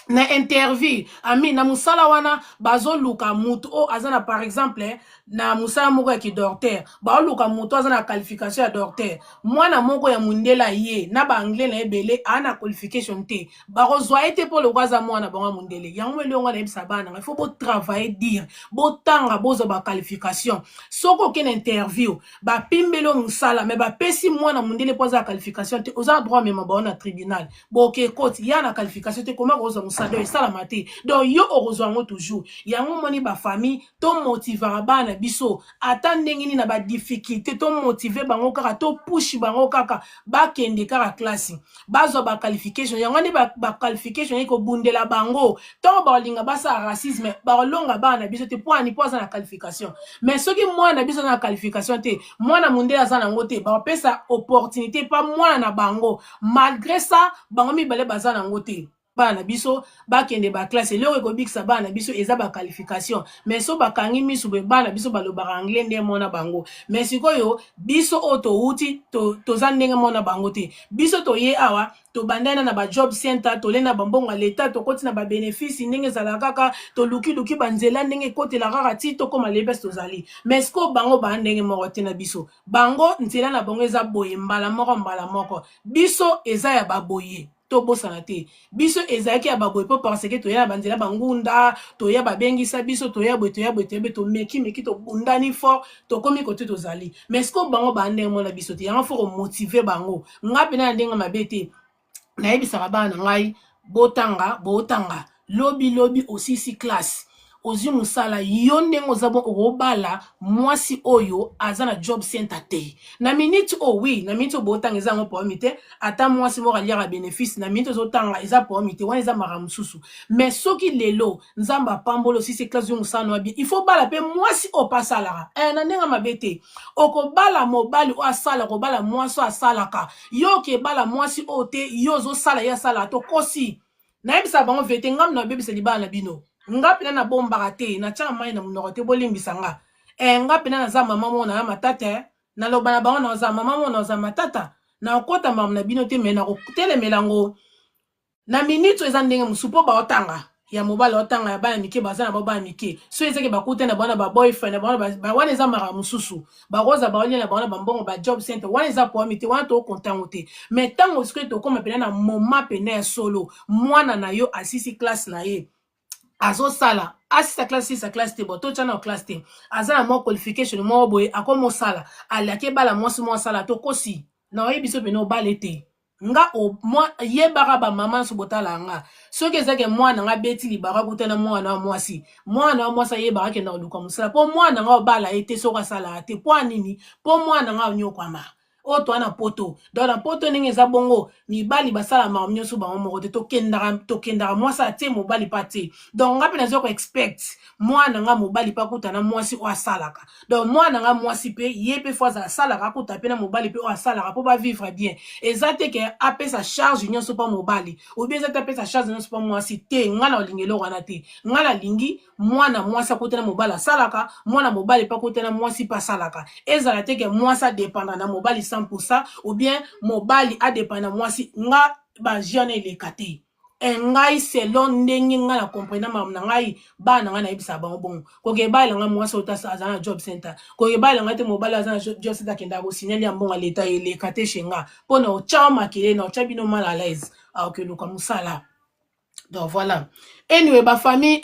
Na interview ami na mosala wana, bazoluka mutu oyo aza na, par exemple, na mosala moko ya kidocteur, baoluka mutu aza na qualification ya docteur. Mwana moko ya mondele ye na baanglais na ebele, aa na qualification te, bakozwa ye te, mpo lokwa aza mwana bango ya mondele. Yango elongo nayebisa bana ngai: faut botravailler dur, botanga, bozwa baqualification. Soki oke na interview, bapimbeli yo mosala, mais bapesi mwana mondele mpo aza na qualification te, oza na droit mema bango na tribunal. Boke koti ya na qualification te, koma kozwa mosala, donc esalama te. Donc yo okozwa yango toujours. Yango omoni, bafamille, tomotivaka bana biso ata ndenge nini na badifficulté, tomotive bango kaka, topush bango kaka, bakende kaka klasi, bazwa baqualification. Yango nde baqualification ba ekobundela bango. Ntango bakolinga basala racisme, bakolonga bana na biso te. Mpo ani? Mpo aza na qualification. Mais soki mwana na biso aza na qualification te, mwana mondele aza nango te, bakopesa opportunité mpa mwana na bango, malgré ça bango mibale baza nango te. Bana na biso bakende baklasse. Eloko ekobikisa bana na biso eza baqualification. Mais so bakangi misu boye, bana na biso balobaka anglais nde mona bango. Mais sikoyo biso oyo touti, toza ndenge mona bango te. Biso toye awa, tobandani na bajob center, tole na bambongo ya leta, tokoti na babénéfice ndenge ezala kaka, tolukiluki banzela ndenge ekotela kaka ti tokóma lebes tozali. Mais sikoyo bango baa ndenge moko te na biso. Bango nzela na bango eza boye, mbala moko mbala moko. Biso eza ya baboye. Tobosana te, biso ezalaki ya baboye, mpo parce que toya na banzela bangunda, toya babengisa biso, toya boye, toya boye, toya boye, tomekimeki, tobundani fort, tokomi kote tozali. Mais sikoyo bango baa ndenge mona biso te. Yango faut komotiver bango. Nga mpena na ndenge mabe te, nayebisaka bana na ngai: botanga, botanga. Lobi lobi osisi classe, ozwi mosala, yo ndenge oza bon, okobala mwasi oyo aza na job center te. Na minute oyo, oui, na minute oyo botanga, eza yango problème te. Ata mwasi moko aliaka bénéfice na minute ozotanga, eza problème te, wana eza makambo mosusu. Mais soki lelo Nzambe apamboli, osisi classe, yo mosala no bien, il faut bala mpe mwasi oyo mpe asalaka. Na ndenge mabe te, okobala mobali oyo asalaka, okobala mwasi oyo asalaka. Yo okebala mwasi oyo te, yo ozosala, ye asalaka, tokosi. Nayebisaka bango vete: ngambi na babebisa libala na bino. Nga mpena nabombaka te, natiaka mai na monoko te, bolimbisa nga. Nga mpena naza mama moko na ya matata. Naloba na bango: naza mama moko, naza matata, nakokota makambo na bino te, mais nakotelemela yango na minute oyo. Eza ndenge mosusu, mpo baotanga ya mobali, otanga ya bana mike, baza na bao bana mike. So ezaki bakutani na bango na baboyfriend na bango, wana eza makambo mosusu. Bakoza baolia na bango na bambongo bajob center, wana eza problème te, wana tokonta yango te. Mais ntango sikoyo tokóma pena na moment pena ya solo, mwana na yo asisi classe na ye, azosala, asisa classe, sisa classe te, bo totya na classe te, aza na mwa qualification moko boye, akomosala, aliaki ebala mwasi moko asala, tokosi na oyebi biso pene obala te. Nga mwa yebaka, bamama nyonso botala nga, soki ezaki mwana nga abeti libaka, akutana mwana wa mwasi, mwana wa mwasi ayebaka akenda koluka mosala, mpo mwana nga obala ye te soki asalaka te. Mpo anini? Mpo mwana nga onyokwama. Oyo toa na poto, donc na poto ndenge eza bongo, mibali basala makambo nyonso bango moko te. Tokendaka, mwasi atie, mobali mpe atie. Donc nga mpe nazwa koexpect mwana nga mobali mpe akuta na mwasi oyo asalaka. Donc mwana nga mwasi mpe, ye mpe faut azala asalaka, akuta mpe na mobali mpe oyo asalaka mpo bavivre bien. Eza te ke apesa charge nyonso mpo mobali, ou bien eza te apesa charge nyonso mpo mwasi te. Nga na olingi eloko wana te. Nga nalingi mwana mwasi akutana mobali asalaka, mwana mobali mpe akutana mwasi mpe asalaka. Ezala te ke mwasi adépendre na mobali 100, ou bien mobali adépendre na mwasi. Nga bajeune eleka te. E ngai, selon ndenge ngai na comprendre makambo na ngai, bana ngai nayebisaka bango bongo: koke ebalela ngai mwasi oyo aza na job center, koke ebalela ngai te mobali aza na job center, akendaka kosignali ya mbongo leta. Eleka te chez nga, mpo na otya makele na otya bino mal à l'aise, aokeluka mosala. Donc voilà. Anyway, bafamille,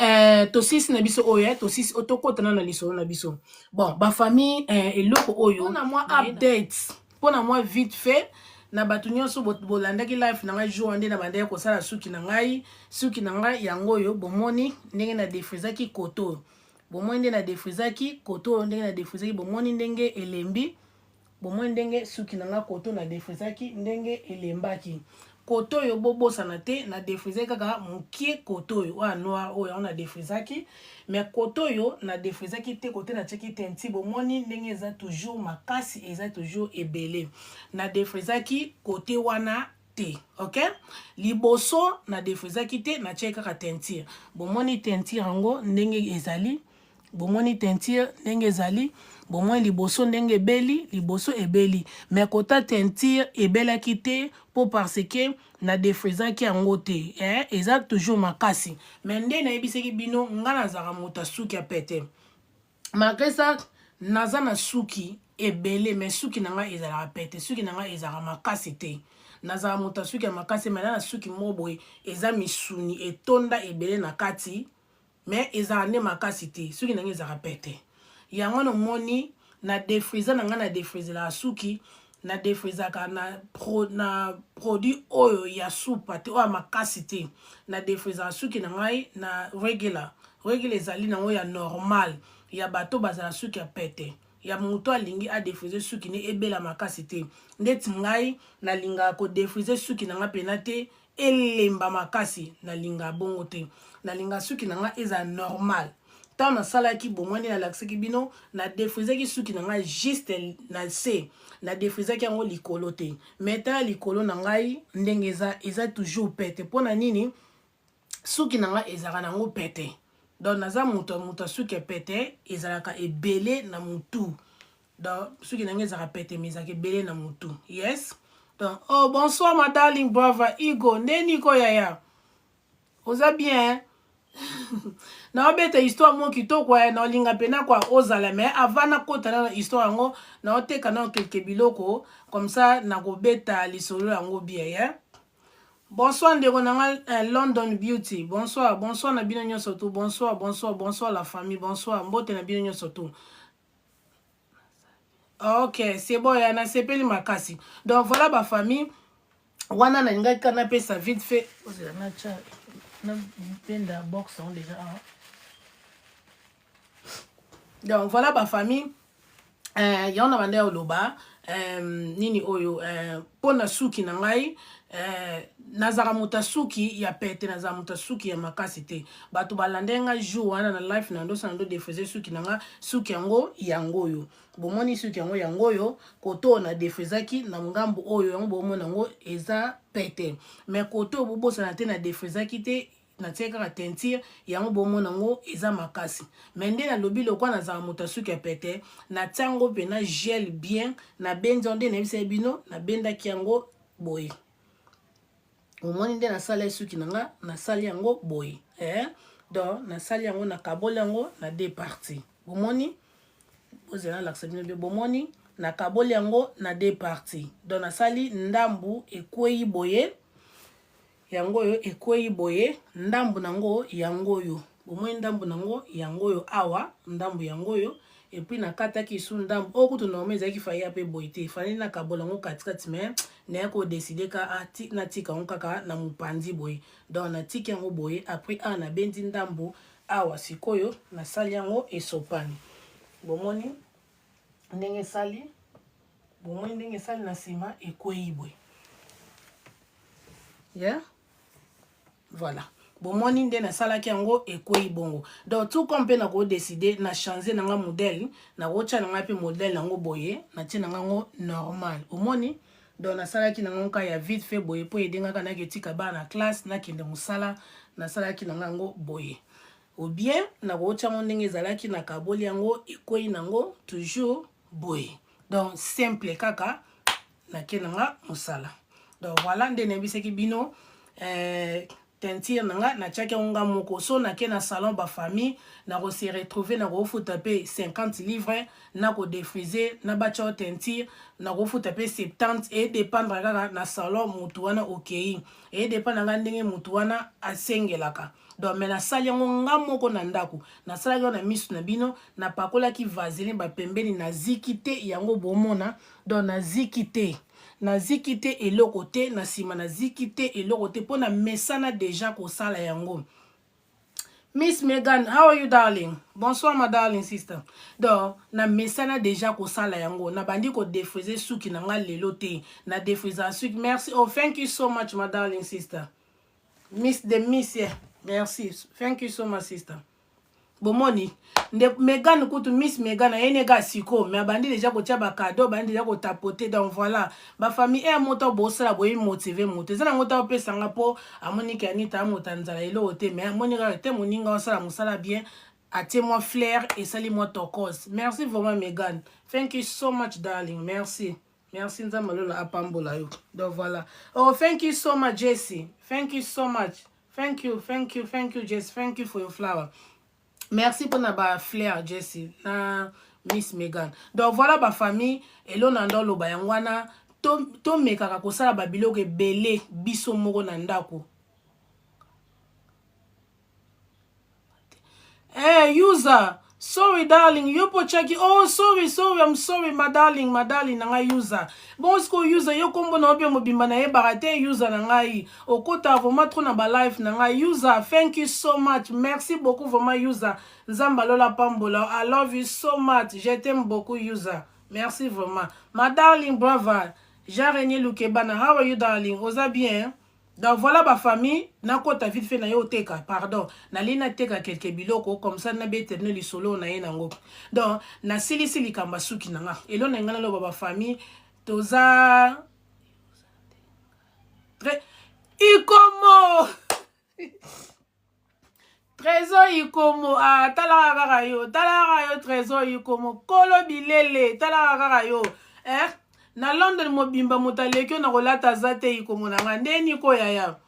tosisi na biso oyo, tosisi, tokotana na lisolo na biso. Bon, bafamille, eloko oyo mpona mwa update, mpona mwa vite fait na bato nyonso bolandaki live na ngai jour nde na bandaki kosala suki na ngai. Suki na ngai yango oyo, bomoni ndenge na defrisaki koto oyo, bomoni ndenge na defrisaki koto oyo, ndenge na defrisaki, bomoni ndenge elembi, bomoni ndenge suki na ngai koto na defrisaki, ndenge elembaki koto oyo. Bobosana te, na defrisaki kaka mokie koto oyo, oyo noir oyo, yango na defrisaki. Mais koto oyo na defrisaki te, kote natiaki teinture, bomoni ndenge eza toujours makasi, eza toujours ebele. Na defrisaki kote wana te. Ok, liboso na defrisaki te, natiaki kaka teinture. Bomoni teinture yango ndenge ezali, bomoni teinture ndenge ezali, bomoni liboso ndenge ebeli, liboso ebeli, mais kota teinture ebelaki te, mpo parce que na defrisaki yango te. Eza toujours makasi. Mais nde nayebisaki bino, nga nazalaka moto asuki ya pete. Malgré ça, naza na suki ebele, mais suki na ngai ezalaka pete, suki na ngai ezalaka makasi te. Nazala moto asuki ya makasi, mais na na suki moko boye eza misuni etonda ebele na kati, mais ezala nde makasi te. Suki na ngai ezalaka pete. Yango nomoni na défriser na ngai, na défriselaka suki, na défrisaka na produit oyo ya supa te, oyo ya makasi te. Na défrisaka suki na ngai na regular. Regular ezali nango ya normal, ya bato bazala suki ya pete, ya moto alingi adéfriser suki ne ebela makasi te. Ndeti ngai nalingaka kodéfriser suki na ngai mpena te elemba makasi, nalingaka bongo te. Nalingaka suki na ngai ezala normal. Ntango nasalaki bomwani, nalakisaki bino, nadéfrisaki suki na ngai juste na se, nadéfrisaki yango likolo te. Mais tala likolo na ngai ndenge eza, eza toujours pete. Mpo na nini? Suki na ngai ezalaka nango pete. Donc naza moto suki ya pete, ezalaka ebele na motu. Donc suki na ngai ezalaka pete, mais ezalaka ebele na motu. Yes. Donc, oh, bonsoir ma darling brother Igo. Ndeni ko yaya, oza bien? Naobeta histoire moko kitoko ya naolinga mpena kwa ozala. Mais avant nakota na histoire yango, naoteka nao quelques biloko, comme ça nakobeta lisolo yango bien. Yeah? Bonsoir ndeko na nga, London Beauty, bonsoir, bonsoir na bino nyonso tu. Bonsoir, bonsoir, bonsoir la famille, bonsoir, mbote na bino nyonso tu. Ok, c'est bon ya, nasepeli makasi. Donc voilà, bafamille, wana nalingaki kaka napesa vite fait. Ozela, natya napenda box yango déjà awa. Donc voilà, bafamille, yango na banda ya oloba nini oyo mpo na suki na ngai. Nazalaka moto ya suki ya pete, nazala moto ya suki ya makasi te. Bato balande ngai jour wana na live na ndosala ndo défriser suki na nga. Suki yango, yango oyo bomoni, suki yango, yango oyo koto oyo na défrisaki na ngambu oyo, yango bomona yango eza pete. Mais koto oyo, bobosana te, na défrisaki te, natie kaka teinture. Yango bomona yango eza makasi. Mais nde nalobi, lokwa nazala moto ya suki ya pete, natia yango mpena gel bien, nabendi yango nde nayebisaki bino, nabendaki yango boye. Omoni nde nasala suki na nga, nasali yango boye, eh? Donc nasali yango, nakaboli yango na deux parties. Bomoni, ozela nalakisa bino bien. Bomoni, nakaboli yango na deux parties. Donc nasali ndambu ekwei boye, yango oyo ekwei boye, ndambu nango yango oyo. Bomoni ndambu nango yango oyo awa, ndambu yango oyo. Et puis nakataki su ndambu oyo. Kutu normal ezalaki faya mpe boye te, fallait nakabola yango katikati, mais naye kodécider ka natika yango kaka na mopanzi boye. Donc natiki yango boye. Après awa nabendi ndambu awa. Sikoyo nasali yango esopani. Bomoni ndenge esali. Bomoni ndenge esali na nsima, ekwei boye. Yeah? Voilà. Bomoni nde nasalaki yango, ekwei bongo. Donc tout comme mpe nakodeside na change na nga modèle, nakotya na ngai mpe modèle yango boye, natie na ngai yango normal. Omoni? Donc nasalaki na ngai ya vite fait boye mpo edengaka naki etika bana na classe, nakende mosala, nasalaki na ngai yango boye. Ou bien nakotya yango ndenge ezalaki, nakaboli yango, ekwei nango toujours boye. Donc simple kaka, nake na nga mosala. Donc voilà nde nayebisaki bino teinture na nga, natiaki yango nga moko. So nake na salon, bafamille, nakose retrouver, nakofuta mpe 50 livre, nakodefriser na batya yo teinture, nakofuta mpe 70. Edépendre kaka na salon motu wana okei, edépendre nga ndenge motu wana asengelaka. Donc mais nasali yango nga moko na ndako, nasalaki yango na miso na bino, napakolaki vaseline bapembeni, naziki te yango bomona. Donc naziki te, naziki te eloko te na nsima, naziki te eloko te mpo na mesana déjà kosala yango. Miss Megan, how are you, darling? Bonsoir, ma darling sister. Donc na mesana déjà kosala yango, nabandi kodefriser suki na nga lelo te, na défriser suki. Merci. Oh, thank you so much, my darling sister. Miss the Miss, yeah. Merci. Thank you so much, sister. Bomoni nde Megan kutu, Miss Megan ayeni eka siko, mais abandi déjà kotia bacadeau, abandi déjà kotapoter. Donc voilà bafamille e moto bosala boye, motive moto eza nango ta opesanga mpo amoniki Anita amota nzala eloko te, mais amoni kaka te moninga osala mosala bien, atie mwa flair, esali mwa tokos. Merci vraiment, Megan. Thank you so much, darling. Merci, merci. Nzambe alola apambola yo. Donc voilà. Oh, thank you so much, Jesse. Thank you so much. Thank you, thank you, thank you, Jesse. Thank you for your flower. Merci mpona bafleur, Jesse na Miss Megan. Donc voilà bafamille, elo na ndo oloba yango wana, tomekaka to kosala babiloko ebele biso moko na ndako. Hey, user, sorry darling, yo mpo tiaki. Oh, sorry, sorry, I'm sorry, my darling, my darling na ngai user. Bon, sikoyo user, yo kombo na yo mpe mobimba nayebaka te. User na ngai, okota vraiment trop na balive na ngai. User, thank you so much. Merci beaucoup vraiment, user. Nzambe alola pambola. I love you so much. Je t'aime beaucoup, user. Merci vraiment. My darling brother, Jean-René Lukebana, how are you, darling? Oza bien? Donc voilà bafamille, nakota vite fait na ye oteka, pardon, nalingi nateka quelque biloko comme ça nabeterne lisolo na ye nango. Donc nasilisi likambo ya suki na nga. Elo na ngai naloba bafamille, toza très ikomo Trésor Ikomo. Ah, talaka kaka yo, talaka yo, Trésor Ikomo, kolo bilele, talaka kaka yo, eh? Na London mobimba moto aleki yo na kolata aza te. Ikomo na ngai nde niko yaya.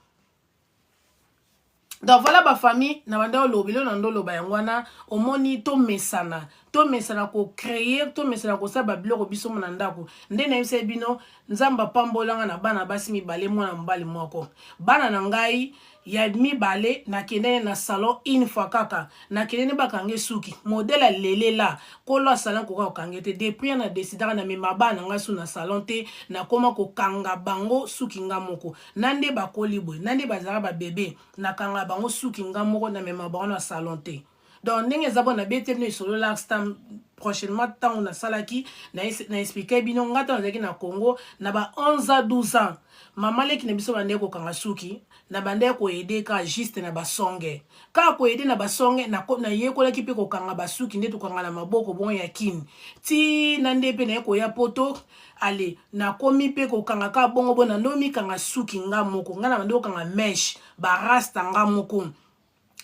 Donc voilà bafamille, na banda oloba eloko na ndo oloba yango wana. Omoni, tomesana, tomesana kocréer, tomesana kosala babiloko biso mo na ndako. Nde nayebisa bino, Nzambe apambolanga na bana basi mibale, mwana mobali moko. Bana na ngai ya mibale, nakende na salon une fois kaka, nakende ne bakange suki modèle alelela kolo asalon koka kokange te. Depuis na décidaka na mema bana na ngai su na salon te, nakoma kokanga bango suki nga moko. Na nde bakoli boye, na nde bazalaka babebe, nakanga bango suki nga moko, namema bango na salon te. Donc ndenge eza bo, nabeti bino lisolo last time, prochainement ntango nasalaki na expliquer bino. Nga ntango nazalaki na Congo na ba 11 ans, 12 ans, mama leki na biso bandeki kokanga suki, na bandeki koaider kaka juste na basonge, kaka koaider na basonge. Nayekolaki mpe kokanga basuki nde tokanga na maboko bongo ya kini ti na nde mpe naye koya Poto. Ale, nakomi mpe kokanga kaka bongo bo, nandomikanga suki nga moko. Nga na bandi kokanga mèche, barasta nga moko,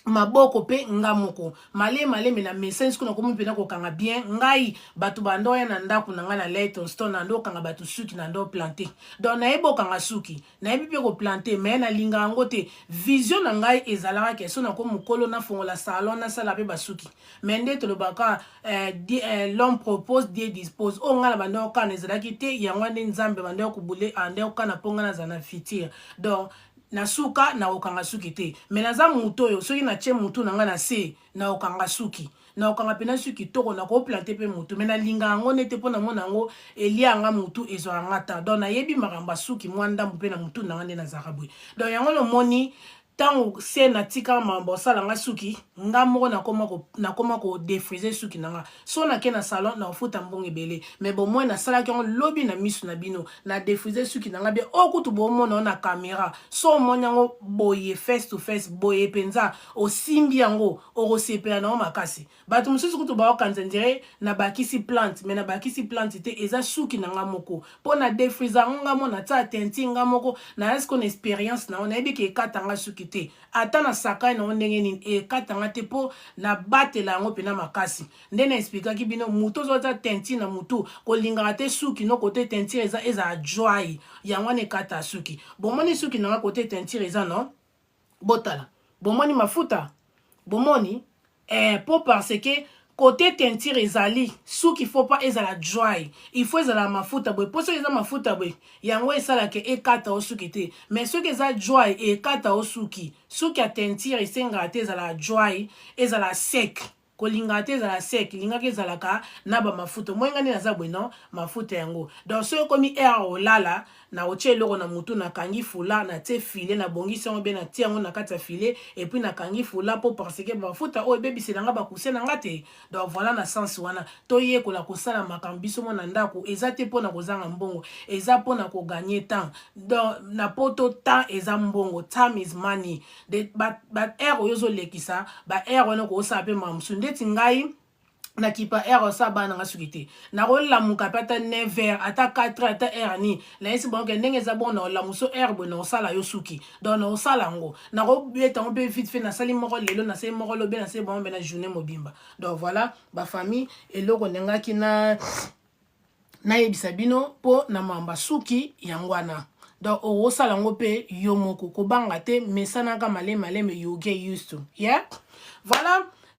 maboko mpe nga moko, malemi malemi na mesani. Sikoyo nakomi mpena kokanga bien ngai. Bato banda oya na ndako na ngai na Leytonstone, na ndo okanga bato suki, na ndo planter. Donc nayebi okanga suki, nayebi mpe koplanter, mais nalinga yango te. Vision na ngai ezalaka ke so nako mokolo nafongola salon, nasala mpe basuki. Mais nde tolobaka, l'homme propose, Dieu dispose. Oyo ngai na banda okana ezalaki te, yango nde Nzambe banda okobule ande okana mpo ngai nazala na futur. Donc na suka nakokanga suki te, mais naza motu oyo soki natie motu na ngai na se, nakokanga suki, nakokanga mpena suki kitoko, nakoplanter mpe motu. Mais nalinga yango nete mpo namona yango elia yanga motu, ezwaka nga ta. Donc nayebi makambo ya suki mwa ndambu mpe na motu na nga nde nazalaka boye. Donc yango nomoni. Ntango se natika mambo osala nga suki, nga moko nakoma kodéfriser suki na nga. So nake na salon, nakofuta mbongo ebele, mais bomoi nasalaki yango lobi na miso na bino. Na défriser suki na nga bien. Oyo kutu bomona o na caméra, so omoni yango boye face to face boye mpenza, osimbi yango, okosepela nango makasi. Bato mosusu kutu baokanisa ndire nabakisi plante, mais nabakisi plante te, eza suki na nga moko mpo na défriser yango nga mo, natia teinture nga moko. Naya siko na expérience nango, nayebi ke ekatanga suki te. Ata na sakai nango ndenge nini, ekatanga te, mpo nabatela yango mpena makasi. Nde na expliquaki bino, motu ozotia teinture na motu, kolingaka te suki no kote teinture eza ezala dry, yango wana ekata suki. Bomoni suki nanga kote teinture eza, no botala, bomoni mafuta, bomoni po parce que côté teinture ezali, suki faut pas ezala dry, il faut ezala mafuta boye, mpo soki eza mafuta boye, yango esalaka ekata o suki te. Mais soki eza dry, ekata o suki. Suki ya teinture esengaka te ezala dry, ezala sec. Kolingaka te ezala sec, lingaka ezalaka na bamafuta. Moyenga nde naza boye, non, mafuta yango. Donc soki ekomi heure olala, na otie eloko na motu, nakangi foulard, natie filet, nabongisi yango mpe natie yango na kati ya filet, et puis nakangi foulard, mpo parce que mafuta oyo ebebisela nga bakuse na nga te. Donc voilà, na sens wana toyekola kosala makambo biso mo na ndako. Eza te mpona kozanga mbongo, eza mpona kogagner temps. Donc na poto, temps eza mbongo, time is money. Baheure oyo ozolekisa, baheure wana okosala mpe makambo mosusu. Ndeti ngai nakipa heure osala bana nanga suki te, nakolamuka mpe ata 9 heures, ata 4 heures, ata heure nini. Nayesi bango ke ndenge eza bongo, naolamuso heure boye, naosala yo suki. Donc naosala yango, nakobeta yango mpe vite fait. Nasali moko lelo, nasali moko lobi, nasali bango mpe na journée mobimba. Donc voilà, bafamille, eloko ndengaki na nayebisa bino mpo na mamba suki yango wana. Donc okosala yango mpe yo moko, kobanga te, mesanaka maleme maleme, you get used to. Yeah, voilà.